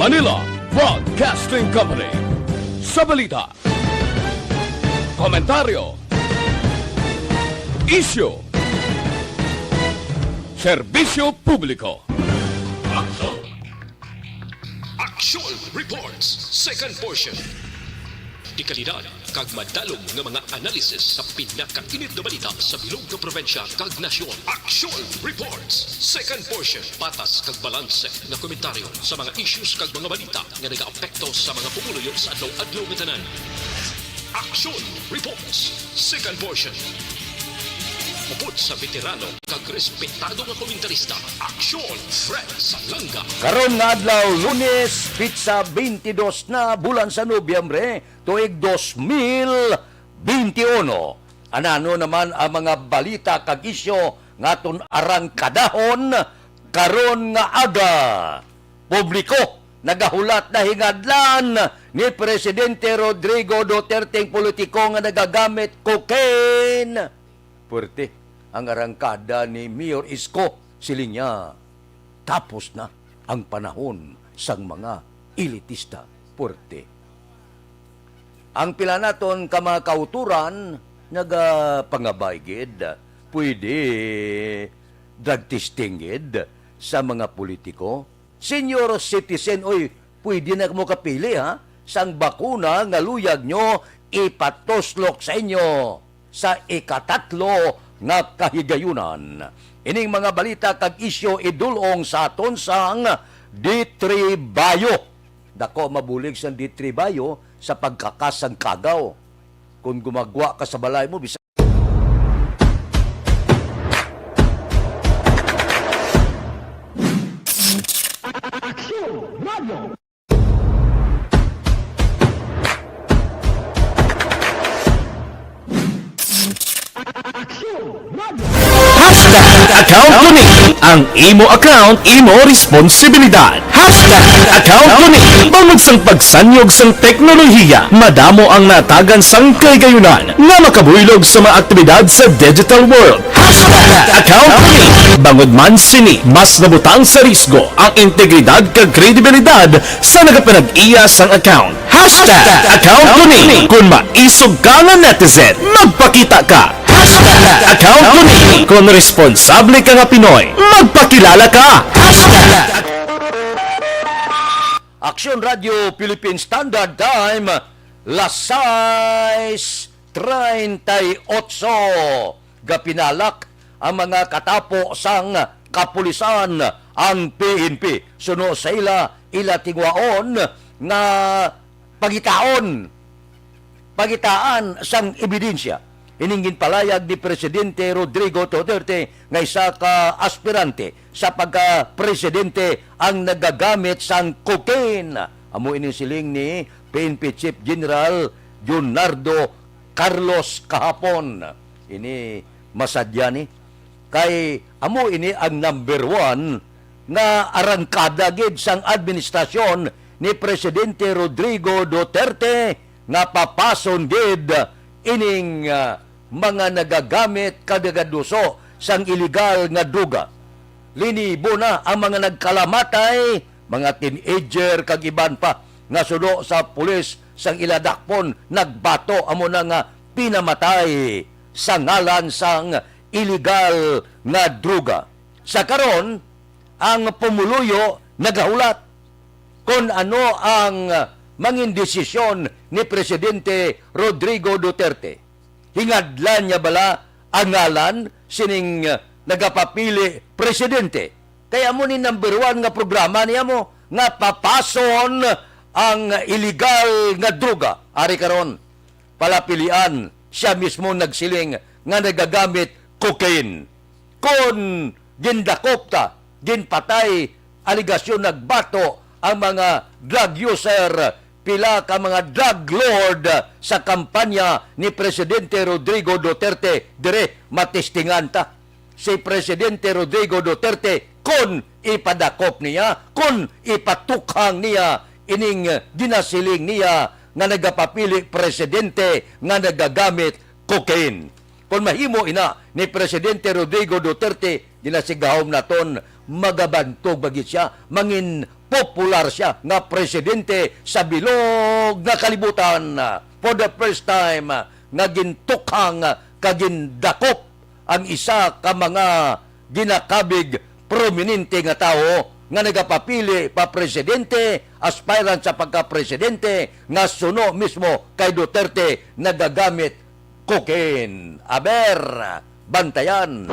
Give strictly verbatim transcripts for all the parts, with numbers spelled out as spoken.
Manila Broadcasting Company. Sa balita, komentaryo, isyu, serbisyo publiko. Aksyon Reports, second portion. Dekalidad kag madalom nga mga analysis sa pinakainit nga balita sa bilog nga probinsya kag nasyon. Aksyon Reports, second portion. Patas kag balanse nga komentaryo sa mga issues kag mga balita nga nagaapekto sa mga pumuluyo sa adlaw-adlaw nga tanan. Aksyon Reports, second portion. Upod sa veterano kag respetado nga komentarista, Aksyon Fred Salanga. Karon nga adlaw, Lunes, pitsa twenty-two na bulan sa Nobyembre, tuig dos mil twenty-one. Anano naman ang mga balita kag isyu nga aton arangkadahon karon nga aga? Publiko, nagahulat na hingadlan ni Presidente Rodrigo Duterte ang politiko nga nagagamit cocaine. Puwerte ang arangkada ni Mayor Isko, siling niya, tapos na ang panahon sang mga elitista. Puwerte. Ang pila naton ka mga kauturan nagapangabay gid, pwede drug testing gid sa mga politiko. Senior citizen, oy, pwede na mo kapili, ha, sang bakuna nga luyag nyo ipatuslok sa inyo sa ikatatlo nga kahigayunan. Ining mga balita kag isyu idulong sa aton sang D three Bio. Dako mabulig sang D three Bio sa pagkakas sang kagaw. Kung gumagwa ka sa balay mo, bisa Hashtag account ko ni. Ang imo account, imo responsibilidad. Hashtag account ko ni. Bangod sang pagsanyog sang teknolohiya, madamo ang natagan sang kahigayunan nga makabuylog sa mga aktibidad sa digital world. Hashtag account ko ni. Bangod man sini, mas nabutang sa risgo ang integridad kag kredibilidad sa nagapanag-iya sang account. Hashtag account ko ni. Kung maisog ka nga netizen, magpakita ka. Hashtag account ko ni. Kung responsable ka nga Pinoy, magpakilala ka. Hashtag Aksyon Radio Philippine Standard Time, las sais treinta y ocho. Gapinalak ang mga katapo sang kapulisan, ang P N P. Suno sa ila, ila tingwaon nga pagitaon, pagitaan sang ebidensya. Ining ginpalayag ni Presidente Rodrigo Duterte nga isa ka aspirante sa pagka-presidente ang nagagamit sang cocaine. Amo ini siling ni P N P Chief General Leonardo Carlos kahapon. Ini masadya ni, kay amo ini ang number one nga arangkada gid sang administrasyon ni Presidente Rodrigo Duterte nga papason gid ining, ah, mga nagagamit kag nagaduso sang iligal nga droga. Linibo na ang mga nagkalamatay, mga teenager kag iban pa nga suno sa pulis sang ila dakpon nagbato, amo na nga pinamatay sa ngalan sang iligal nga droga. Sa karon, ang pumuluyo nagahulat kon ano ang mangin desisyon ni Presidente Rodrigo Duterte. Hingadlan niya bala ang ngalan sining, uh, nagapapili presidente? Kay amo ni number one nga programa niya mo nga papason ang iligal nga droga. Ari karon, palapilian, siya mismo nagsiling nga nagagamit cocaine. Kon gindakop ta, ginpatay, alegasyon, nagbato ang mga drug user, pila ka mga drug lord sa kampanya ni Presidente Rodrigo Duterte, dire matestingan ta si Presidente Rodrigo Duterte kon ipadakop niya, kon ipatukhang niya ining ginasiling niya nga nagapapili presidente nga nagagamit cocaine. Kon mahimo ina ni Presidente Rodrigo Duterte, di na sigahom naton Magabantog ba gid siya, mangin popular siya nga presidente sa bilog nga kalibutan. For the first time, nga gintukhang kag gindakop ang isa ka mga ginakabig prominente nga tawo nga nagapapili pa presidente, aspirant sa pagka-presidente, nga suno mismo kay Duterte nagagamit cocaine. Aber, bantayan.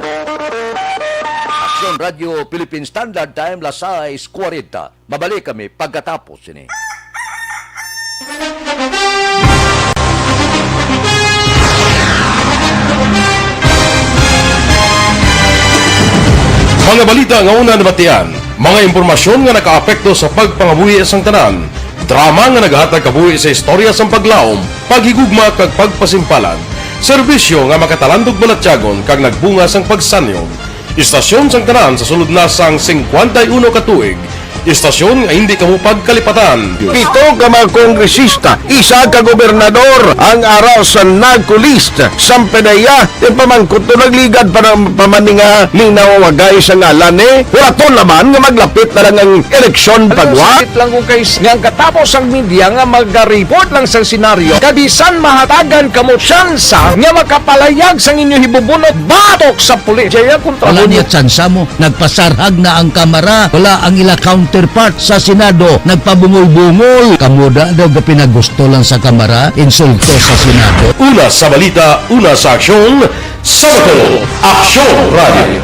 Aksyon Radyo Philippine Standard Time, las sais kuwarenta. Mabalik kami pagkatapos sini. Mga balita nga una nabatian, mga impormasyon nga nakaapekto sa pagpangabuhi sang tanan, drama nga nagahatag kabuhi sa istorya sang paglaom, paghigugma kag pagpasimpalan, serbisyo nga makatalandog balatyagon kag nagbunga sang pagsanyog. Istasyon sang tanan sa sulod na sang singkwenta y uno ka tuig. Istasyon nga hindi kamo pagkalipatan. Pito ka mga kongresista, isa ka gobernador ang ara sa NAGCO list. Sampanaya, ipamangkot to nagligad pa ng pamaninga ning nawawagay sa ngalan ni. Wala to laman nga maglapit na lang ang eleksyon pagwa. Sakit lang kung kay nga ang katapos ang media nga magariport lang sa senaryo. Kabisan mahatagan kamo tsansa nga makapalayag sang inyo hibubunot batok sa pulis. Jaya kontra Wala mo. Niya tsansa mo. Nagpasarhag na ang Kamara. Wala ang ila counterpart sa Senado. Nagpabungol-bungol. Kamo da daw ga pinagusto lang sa Kamara. Insulto sa Senado. Una sa balita, una sa aksyon, sa Bacolod, Aksyon Radio.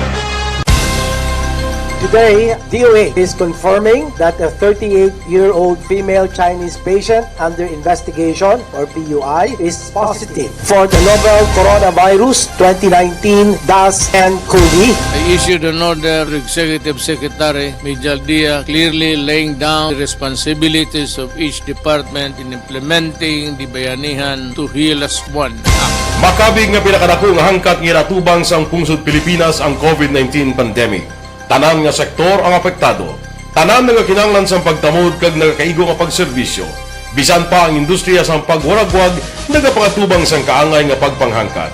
Today, D O A is confirming that a thirty-eight-year-old female Chinese patient under investigation, or P U I, is positive for the novel coronavirus twenty nineteen dash nCoV. I issued an order to Executive Secretary Mijal Dia, clearly laying down the responsibilities of each department in implementing the Bayanihan to Heal Us One Act. Makabig nga pinakadako nga hangkat nga ginatubang sang pungsod Pilipinas ang COVID nineteen pandemic. Tanan nga sektor ang apektado. Tanan nagakinahanglan sang pagtamod kag nagakaigo nga pagserbisyo. Bisan pa ang industriya sang pagwaragwag nagapangatubang sang kaangay nga pagpanghangkat.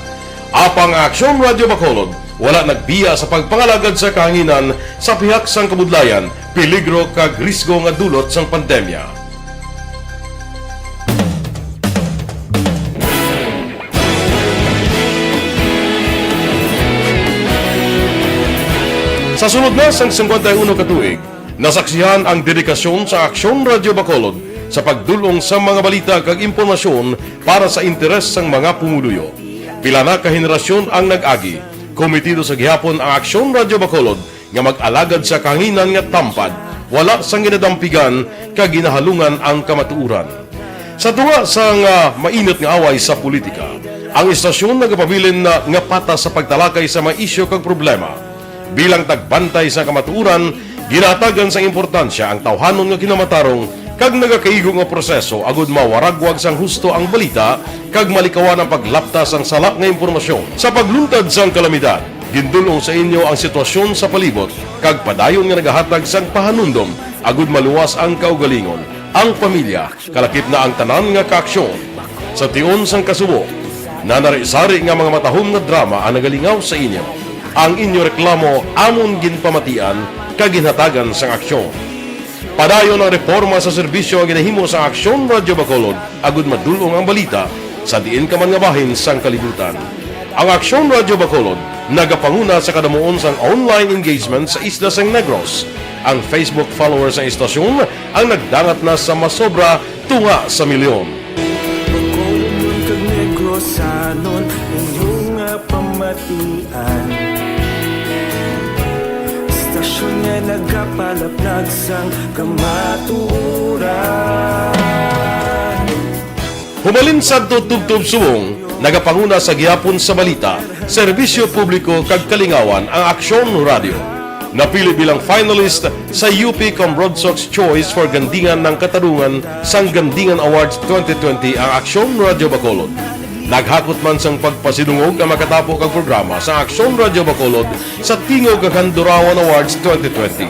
Apang ang Aksyon Radyo Bacolod wala nagbiya sa pagpangalagad sa kahanginan sa pihak sang kabudlayan, peligro kag risgo nga dulot sang pandemya. Sa sulod na sang singkwenta y uno ka tuig, nasaksihan ang dedikasyon sa Aksyon Radyo Bacolod sa pagdul-ong sa mga balita kag impormasyon para sa interes sang mga pumuluyo. Pila na ka henerasyon ang nag-agi, kometido sa gihapon ang Aksyon Radyo Bacolod nga mag-alagad sa kahanginan nga tampad, wala sang ginadampigan kag ginahalungan ang kamatuoran. Sa tunga sang, ah, mainit nga away sa politika, ang istasyon nagapabilin na nga patas sa pagtalakay sa mga isyu kag problema. Bilang tagbantay sa kamatuoran, ginahatagan sang importansya ang tawhanon nga kinamatarong kag nagakaigo nga proseso agud mawaragwag sang husto ang balita kag malikawan ang paglapta sang sala nga impormasyon. Sa pagluntad sang kalamidad, gindul-ong sa inyo ang sitwasyon sa palibot kag padayon nga nagahatag sang pahanumdom agud maluwas ang kaugalingon, ang pamilya, kalakip na ang tanan nga kaaksyon. Sa tion sang kasubo, nanari-sari nga mga matahom nga drama ang nagalingaw sa inyo. Ang inyo reklamo amon ginpamatian kag ginhatagan sang aksyon. Padayon ang reporma sa serbisyo nga ginahimo sa Aksyon Radyo Bacolod agud madul-ong ang balita sa diin ka man nga bahin sang kalibutan. Ang Aksyon Radyo Bacolod nagapanguna sa kadamuon sang online engagement sa isla sang Negros. Ang Facebook followers sang istasyon ang nagdangat na sa masobra tunga sa milyon. Bacolodnon kag Negrosanon, inyo nga pamatian. Istasyon nga nagapalaplag sang kamatuoran. Humalin sadto tubtob subong, nagapanguna sa gihapon sa balita, serbisyo publiko kag kalingawan ang Aksyon Radyo. Napili bilang finalist sa U P Cambronsox Choice for Gandingan ng Katarungan sang Gandingan Awards twenty twenty ang Aksyon Radyo Bacolod. Naghakot man sang pagpasidungog ang makatapo kag programa sa Aksyon Radyo Bacolod sa Tingog kag Handurawan Awards twenty twenty.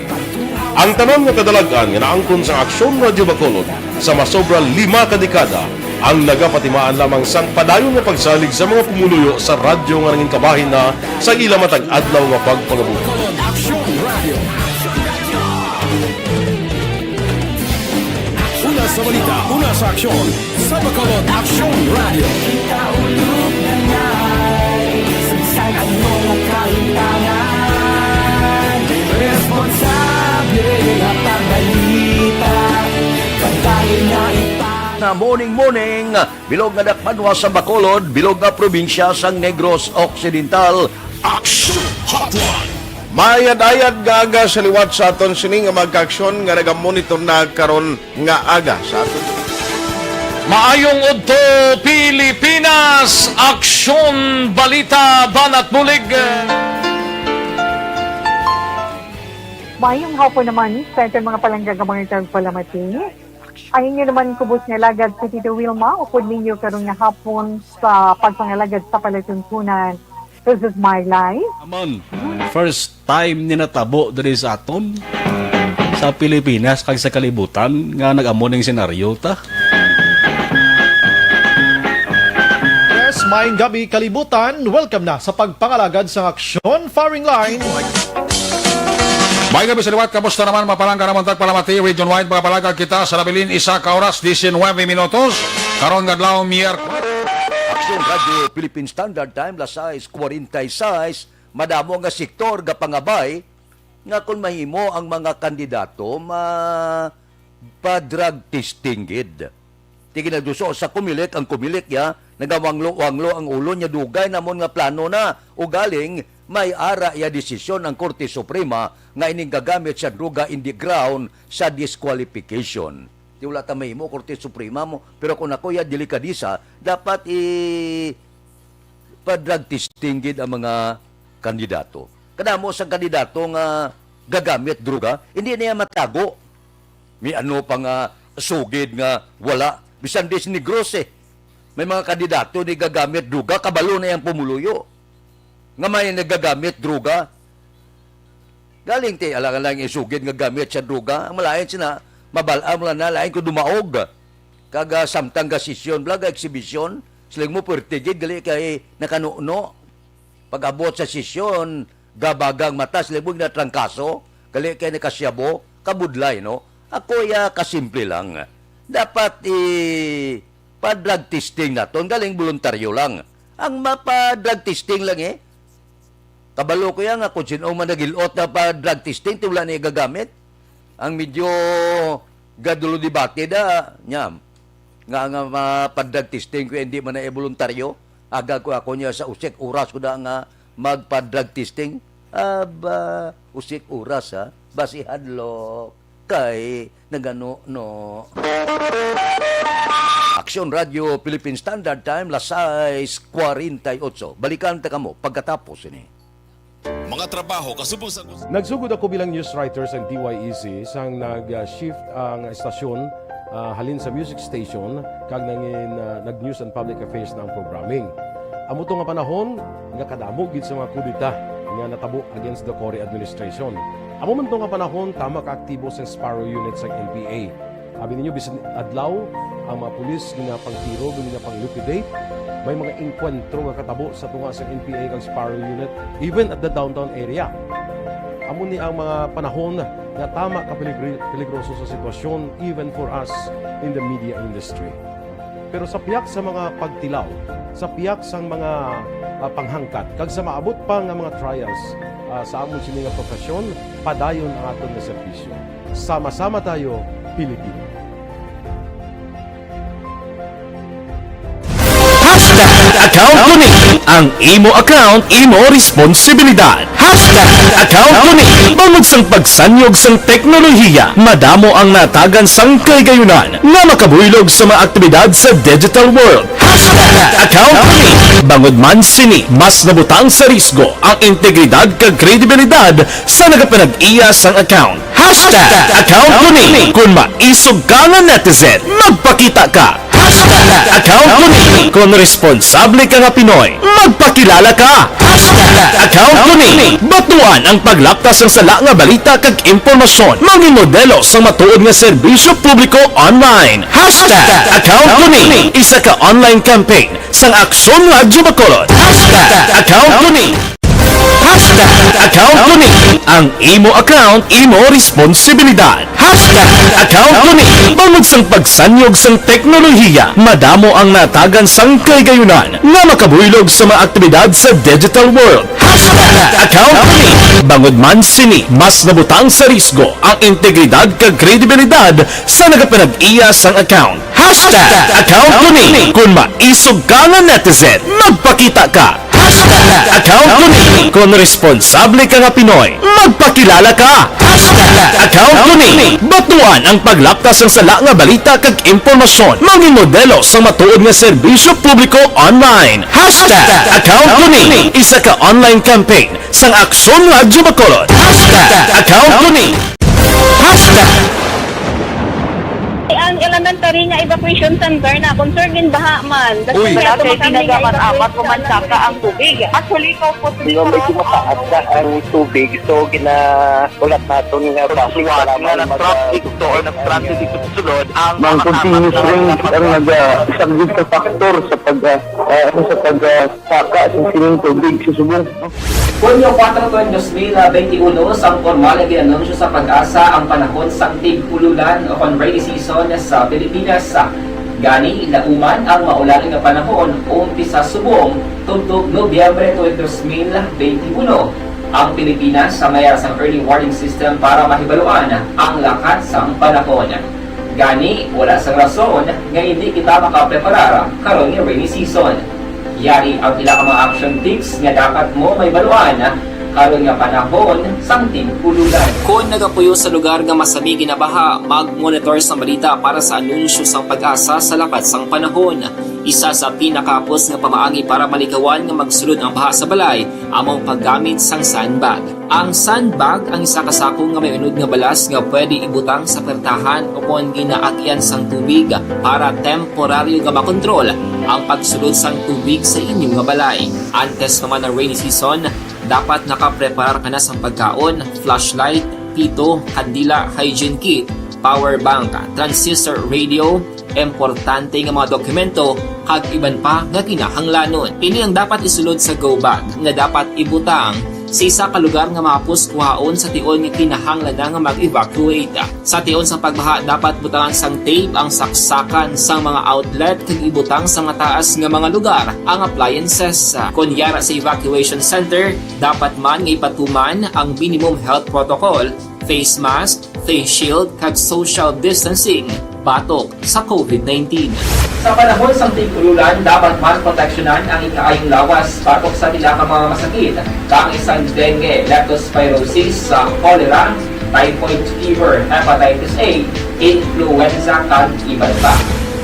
Ang tanan nga kadalag-an nga naangkon sang Aksyon Radyo Bacolod sa masobra lima ka dekada ang nagapatimaan lamang sang padayon nga pagsalig sa mga pumuluyo sa radyo nga nangin kabahin na sa ila matag adlaw nga pagpangabuhi. Aksyon Radyo. Sa balita, una sa aksyon, sa Bacolod Aksyon Radio. Kita ulog na ngay, sagsag ang mga kalintangan. Responsable nga pagbalita, pagdali na ipa- Na morning, morning, bilog nga dakmanwa sa Bacolod, bilog nga probinsya sang Negros Occidental. Aksyon Hotline. Mayad-ayad nga aga sa liwat sa aton sini nga mga kaaksyon nga nagamonitor na karon nga aga sa aton. Maayong udto, Pilipinas! Aksyon, balita, banat bulig. Mayong hapon naman sa aton mga palangga nga mga tagpalamati. Ang inyo naman kubos nga alagad si Tito Wilma, upod ninyo karon nga hapon sa pagpangalagad sa palatuntunan. This is my life. Amon, first time ni natabo diri sa aton, sa Pilipinas kag sa kalibutan nga nag-amo ning senaryo ta. Yes, maayong gabi, kalibutan. Welcome na sa pagpangalagad sang aksyon, firing line. Maayong gabi sa liwat, kamusta naman, mga palangga namon tagpalamati, region wide, mga palangga kita sa nabilin, isa ka oras, diecinuebe minutos, karon nga adlaw, Miyerkules. Aksyon Radio Philippine Standard Time, las sais cuarenta y seis, madamo nga sektor gapangabay nga kon mahimo ang mga kandidato ma-, pa-drug testing gid. Ti ginaduso sa Comelec, ang Comelec ya, nagawanglo-wanglo ang ulo niya, dugay namon nga plano na. Ugaling, may ara ya desisyon ang Korte Suprema nga ining gagamit sa droga in the ground sa disqualification. Ti wala ta mahimo, Korte Suprema mo. Pero kung ako ya delikadisa, dapat i-, pa-drug testing gid ang mga kandidato. Kadamo sang kandidato nga gagamit droga, hindi niya matago. May ano pa nga sugid nga wala. Bisan di si Negros, eh. May mga kandidato ni gagamit droga, kabalo na yang pumuluyo. Nga may nagagamit droga. Galing ti, alangan lang isugid nga gamit sa droga. Ang malain sina, mabal-an mo lang na, lain ko dumaog. Kag, ah, samtang ga sesyon, bala, ga exhibition, siling mo, pwerte gid, gali kay nakanuno. Pag-abot sa sesyon, gabagang mata, siling mo, ginatrangkaso, gali kay nakasyabo, kabudlay, no? Ako, ya, kasimple lang. Dapat i-, pa-drug testing naton, galing voluntaryo lang. Ang mapa-drug testing lang, eh. Kabalo ko yan nga kung sino man nagilot na pa-drug testing, ti wala na igagamit. Ang medyo gadulo debate da, niya, nga, nga mapa-drug testing ko, hindi man na voluntaryo. Aga ko ako niya sa usik oras ko da nga magpa-drug testing. Aba, usik oras, ha? Basi hadlok kay nagano, no? Aksyon Radio Philippine Standard Time, las sais cuarenta y ocho. Balikan ta kamo pagkatapos ini. Mga trabaho kasubong sa Nagsugod ako bilang news writer sa D Y E C sang nag-shift ang estasyon, ah, halin sa music station kag nangin, ah, nag-news and public affairs na ang programming. Amo to nga panahon nga kadamo gid sa mga kudeta nga natabo against the Cory administration. Amo man to nga panahon tama ka aktibo sang Sparrow Unit sang N P A. Abi ninyo, bisan adlaw, ang mga pulis ginapangtiro, ginapang-liquidate. May mga engkwentro nga katabo sa tunga sa N P A kag Sparrow Unit, even at the downtown area. Amo ni ang mga panahon nga tama ka peligri-, peligroso sa sitwasyon, even for us in the media industry. Pero sa piyak sa mga pagtilaw, sa piyak sang mga, ah, panghangkat, kag sa maabot pa nga mga trials, ah, sa amon sini nga profesyon, padayon ang aton nga serbisyo. Sama-sama tayo, Pilipino. Hashtag account ko ni. Ang imo account, imo responsibilidad. Hashtag account ko ni. Bangod sang pagsanyog sang teknolohiya, madamo ang natagan sang kahigayunan nga makabuylog sa mga aktibidad sa digital world. Hashtag account ko ni. Bangod man sini, mas nabutang sa risgo ang integridad kag kredibilidad sa nagapanag-iya sang account. Hashtag account ko ni. Kung maisog ka nga netizen, magpakita ka. Hashtag account ko ni. Kung responsable ka nga Pinoy, magpakilala ka. Hashtag account ko ni. Batuan ang paglapta sang sala nga balita kag impormasyon. Mangin modelo sang matuod nga serbisyo publiko online. Hashtag account ko ni. Isa ka online campaign sang Aksyon Radyo Bacolod. Hashtag account ko ni. Hashtag account ko ni. Ang imo account, imo responsibilidad. Hashtag account ko ni. Bangod sang pagsanyog sang teknolohiya, madamo ang natagan sang kahigayonan nga makabuylog sa mga aktibidad sa digital world. Hashtag account ko ni. Bangod man sini, mas nabutang sa risgo ang integridad kag kredibilidad sa nagapanag-iya sang account. Hashtag account ko ni. Kung maisog ka nga netizen, magpakita ka. Hashtag account ko ni. Kung responsable ka nga Pinoy, magpakilala ka. Hashtag account ko ni. Batuan ang paglapta sang sala nga balita kag impormasyon. Mangin modelo sang matuod nga serbisyo publiko online. Hashtag account ko ni. Isa ka online campaign sang Aksyon Radyo Bacolod. Hashtag account ko ni. Hashtag. Ang elementary nga evacuation center na concern din baha man. Uy. Wala kay pinagaman amat ko man saka ang tubig. Actually, ikaw po, Di ba, medyo mataas na ang tubig, so ginahulat naton nga basi nga nag-traffic to or nag-transit dito sa sulod ang Mang continuous rain ang naga-, saglit sa factor sa pag, ah, ah, ano, sa pag, ah, saka sa sining tubig sa subong. Hunyo kuwatro, dos mil benti uno, sang pormal nga gin-anunsyo sa PAGASA ang panahon sang tig-ululan o kon rainy season sa Pilipinas. Gani, lauman ang maulan nga panahon umpisa subong tubtob Nobyembre twenty, dos mil benti uno. Ang Pilipinas sa may ara sang early warning system para mahibaluan ang lakat sang panahon. Gani, wala sang rason nga indi kita makapreparar karon nga rainy season. Yari ang pila ka mga action tips nga dapat mo mahibaluan karon nga panahon sang tig-ululan. Kon nagapuyo sa lugar nga masami ginabaha, mag-monitor sang balita para sa anunsyo sang PAGASA sa lakat sang panahon. Isa sa pinakahapos nga pamaagi para malikawan nga magsulod ang baha sa balay amo ang paggamit sang sandbag. Ang sandbag ang isa ka sako nga may unod nga balas nga pwede ibutang sa pertahan o kon ginaagian sang tubig para temporaryo nga makontrol ang pagsulod sang tubig sa inyo nga balay. Antes pa man ang rainy season, dapat nakapreparar ka na sang pagkaon, flashlight, pito, kandila, hygiene kit, power bank, transistor radio, importante nga mga dokumento, kag iban pa nga kinahanglanon. Ini ang dapat isulod sa go bag nga dapat ibutang sa isa ka lugar nga mahapos kuhaon sa tion nga kinahanglan na nga mag-evacuate. Sa tion sang pagbaha, dapat butangan sang tape ang saksakan sang mga outlet kag ibutang sa mataas nga mga lugar ang appliances. Kon yara sa evacuation center, dapat man nga ipatuman ang minimum health protocol, face mask, face shield, kag social distancing batok sa COVID nineteen. Sa panahon sang tig-ululan, dapat man proteksyonan ang ikaayong lawas batok sa pila ka mga masakit, kaangay sang dengue, leptospirosis, sa cholera, typhoid fever, hepatitis A, influenza, kag iban pa.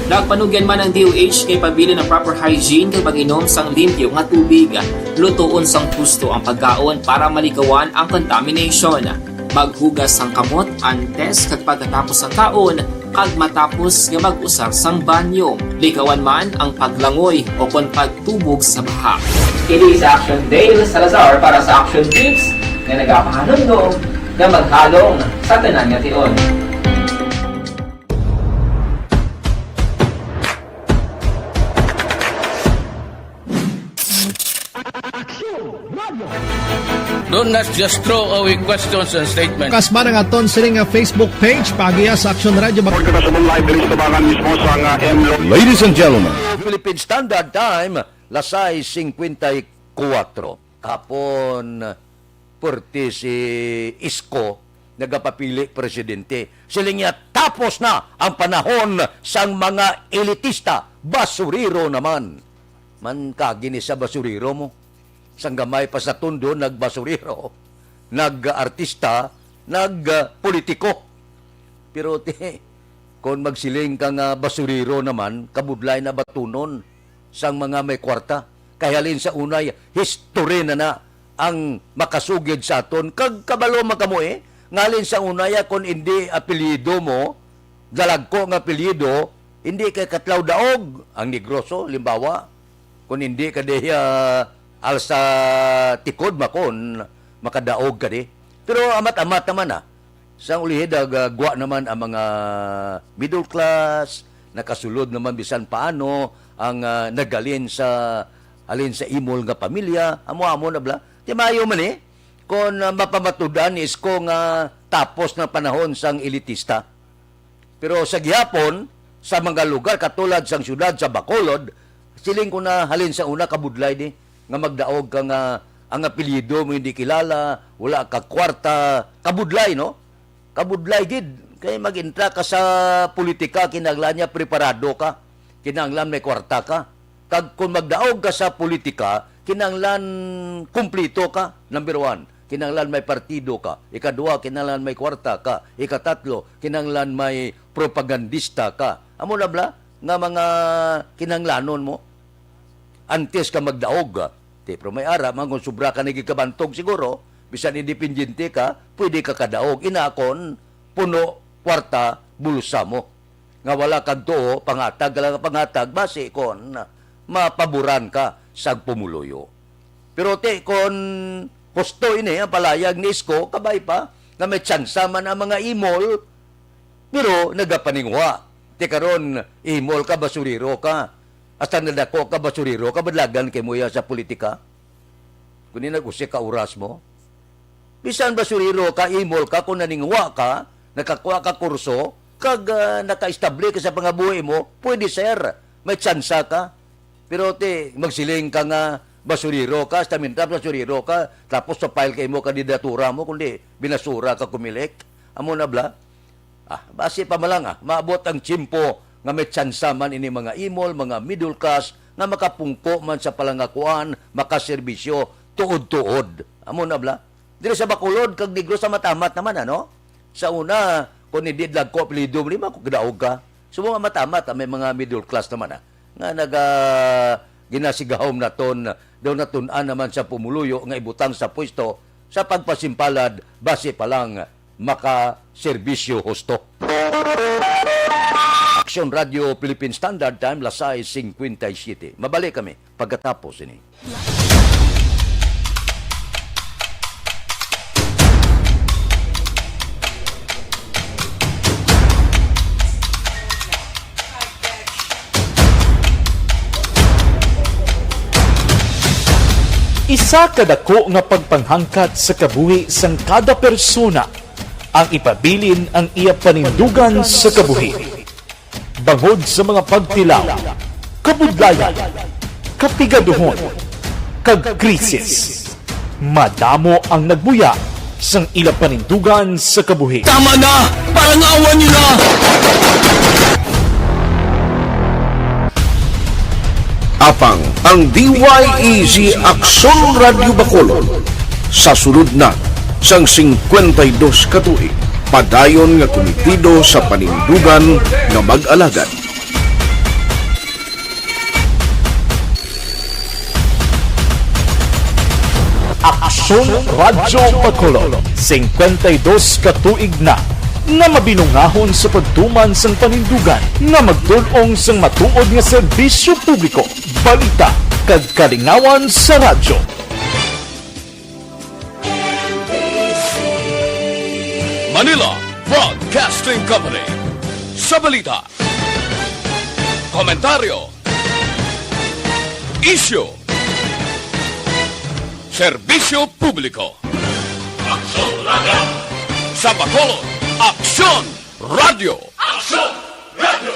Nagpanugyan man ang D O H kay pabilin ang proper hygiene kag pag-inom sang limpyo nga tubig. Lutoon sang husto ang pagkaon para malikawan ang contamination. Maghugas sang kamot antes kag pagkatapos sang kaon, kag matapos nga mag-usar sang banyo. Likawan man ang paglangoy o kon pagtubog sa baha. Kini si Action Dale Salazar para sa Action Tips nga nagapahanumdom nga maghalong sa tanan nga tion. Don't, let's just throw away questions and statements. Kasba na nga aton sini nga Facebook page, paagiha sa Action Radio. Report kita sa live diri sa tubangan mismo sa nga M Lo- Ladies and gentlemen, Philippine Standard Time, las sais cincuenta y cuatro. Kapon, pwerte si Isko nagapapili presidente. Siling niya, "Tapos na ang panahon sang mga elitista, basurero naman." Man ka gini sa basurero mo. Sang gamay pa sa tundo, nagbasurero, nag-artista, nag-politiko. Pero ti, kung magsiling ka nga basurero naman, kabudlay na batunon sang mga may kwarta. Kay halin sa unay, history na na ang makasugid sa aton. Kag kabalo man kamo, eh, nga halin sa unay, ah, kung indi apelyido mo, dalagko nga apelyido, indi kay Katlaw Daog ang Negroso, limbawa. Kung indi ka diya alsa tikod, makon, makadaog ka di. Pero amat-amat naman, ah. Sang ulihid, ah, ga-, gwa naman ang mga middle class, nakasulod naman bisan paano ang, ah, naghalin sa, halin sa imol nga pamilya, amo-amo na bala. Ti maayo man, eh, kon, ah, mapamatud-an ni Isko nga tapos na panahon sang elitista. Pero sa gihapon, sa mga lugar katulad sang siyudad sa Bacolod, siling ko na halin sa una, kabudlay ni nga magdaog ka nga ang apelyido mo hindi kilala, wala ka kwarta, kabudlay, no? Kabudlay gid. Kay mag-entra ka sa politika, kinahanglan niya preparado ka. Kinahanglan may kwarta ka. Kag kung magdaog ka sa politika, kinahanglan kumplito ka. Number one, kinahanglan may partido ka. Ikadua, kinahanglan may kwarta ka. Ikatatlo, kinahanglan may propagandista ka. Amo na bala nga mga kinahanglanon mo antes ka magdaog. Ti, pero may ara man kung sobra ka nagikabantog siguro, bisan independiente ka, pwede ka kadaog. Ina kon puno kwarta bulsa mo. Nga wala kag tuo, pangatag ka lang nga pangatag, basi kon mapaboran ka sa pumuluyo. Pero ti, kon husto ini ang palayag ni Isko, kabay pa, nga may tsansa man ang mga imol, pero nagapaninguha. Ti karon, imol ka, basurero ka. Hasta nadako ka, basurero ka, badlagan kay mo ya sa politika. Kung di nag-usik ka oras mo. Bisan basurero ka, imol ka, kung naninguha ka, nakakuha ka kurso, kag, ah, nakaestabli ka sa pangabuhi mo, pwede, sir, may tsansa ka. Pero ti, magsiling ka nga basurero ka, hasta mintas basurero ka, tapos sa file ka imo kandidatura mo, kundi binasura ka, Comelec. Amo na bala. Ah, basi pa man lang, ah, maabot ang tiyempo nga may tsansa man ini mga imol, mga middle class, nga makapungko man sa palangakuan, makaserbisyo, tuod-tuod. Amo na bala. Diri sa Bacolod kag Negros, sa matamat naman, ano? Sa una, kung hindi dagko apelyido mo, di man ko kadaog ka. So, mga matamat, ah, may mga middle class naman, ah, nga naga-, ginasigahom naton, daw natun-an naman sa pumuluyo nga ibutang sa pwesto sa pagpasimpalad, basi pa lang makaserbisyo husto. Aksyon Radio Philippine Standard Time, las sais cincuenta y siete. Mabalik kami pagkatapos ini. Isa ka dako nga pagpanghangkat sa kabuhi sang kada persona ang ipabilin ang iya panindugan sa kabuhi. Bangod sa mga pagtilaw, kabudlayan, kapigaduhon, kag krisis, madamo ang nagbuya sang ila panindugan sa kabuhi. Tama na! Parangawan niyo na! Apang ang D Y E G Aksyon Radyo Bacolod sa sulod na sang singkwenta y dos ka tuig, padayon nga kumitido sa panindugan nga mag-alagad. Aksyon Radyo Bacolod, singkwenta y dos ka tuig na nga mabinungahon sa pagtuman sang panindugan nga magtul-ong sang matuod nga serbisyo publiko, balita, kag kalingawan sa radyo. Manila Broadcasting Company. Sa balita, komentaryo, isyu, serbisyo publiko. Aksyon Radyo. Sa Bacolod, Aksyon Radyo. Aksyon Radyo.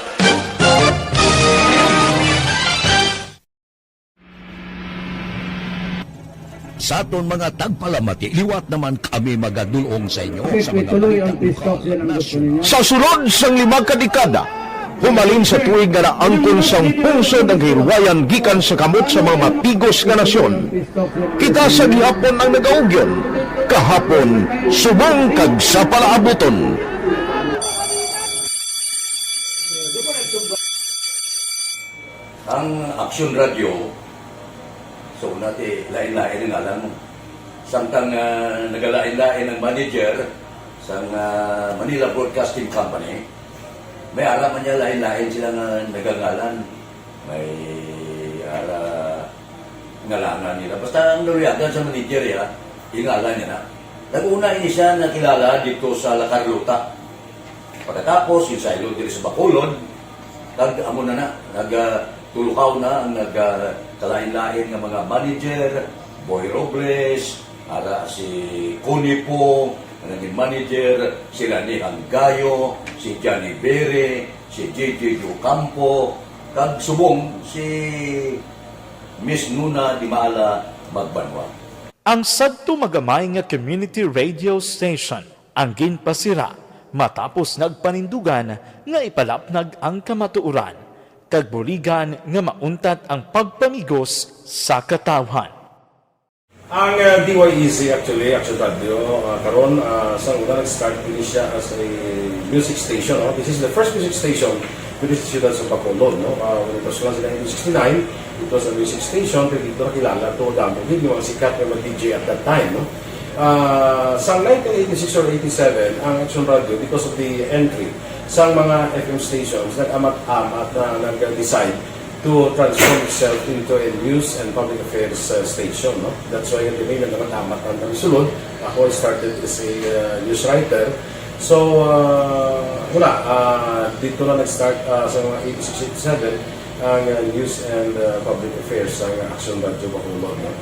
Sa aton mga tagpalamati, liwat naman kami magadul-ong sa inyo sa mga balita lokal, nasyonal. Sa sulod sang lima ka dekada, humalin sa tuig nga naangkon sang pungsod ang kahilwayan gikan sa kamot sa mga matigos nga nasyon, kita sa gihapon ang nagaugyon, kahapon, subong kag sa palaabuton. Ang Aksyon Radyo, so, una ti, lain-lain ang ngalan mo. Samtang, ah, nagalain-lain ang manager sang, ah, Manila Broadcasting Company, may ara man niya lain-lain sila nga nagangalan. May ara ngalanan nila. Basta ang naluyagan sa manager, ya, ingalan niya na. Nag-una ini siya nakilala dito sa La Carlota. Pagkatapos, yung sa Ilog diri sa Bacolod, nag-, amo na na, nag, ah, tulukaw na ang nag, ah, kalain-lain nga mga manager, Boy Robles, ara si Connie Poo, ang naging manager, sila ni Hanggayo, si Johnny Bere, si J J Ocampo, kag subong si Miss Nuna Dimala Magbanwa. Ang sadto magamay nga community radio station ang ginpasira matapos nagpanindugan nga ipalapnag ang kamatuoran kag buligan nga mauntat ang pagpamigos sa katawhan. Ang, uh, D Y E Z actually, Action Radio, uh, karon, uh, sa una nag-start din siya as a music station, no? This is the first music station with the Siyudad sa Bacolod, no? Uh, when it was launched in nineteen sixty-nine, it was a music station, pero dito nakilala to, damo gid yung mga sikat nga mga D J at that time, no? Uh, sa nineteen eighty-six or eighty-seven, ang Action Radio, because of the entry sa mga F M stations, nag-amat-amat na nag-decide to transform itself into a news and public affairs, uh, station, no? That's why the main naman amat ang sulod. Ako, I started as a, uh, news writer. So, uh, wala, uh, dito na nag-start, uh, sa mga eighty-six, eighty-seven, ang, uh, news and, uh, public affairs sa Action Radio Bacolod, no?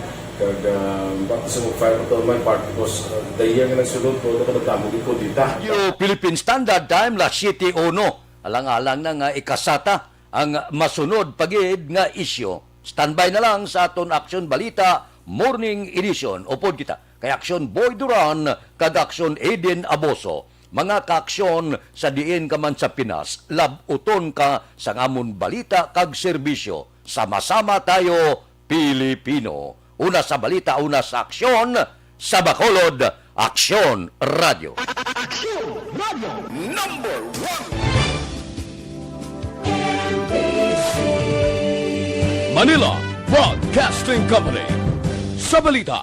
Kag, uh, back to some fire to my part because, uh, the year nga nagsulod ko, nagdamo gid ko dita. Philippine Standard Time, las siete uno. Alang-alang na nga ikasata ang masunod pa gid nga isyu. Standby na lang sa aton Aksyon Balita Morning Edition. Upod kita kay Aksyon Boy Duran kag Aksyon Eden Aboso. Mga kaaksyon, sa diin ka man sa Pinas, lab-uton ka sang amon balita kag serbisyo. Sama-sama tayo, Pilipino. Una sa balita, una sa aksyon, sa Bacolod, Aksyon Radio. Aksyon Radio number one. Manila Broadcasting Company. Sa balita,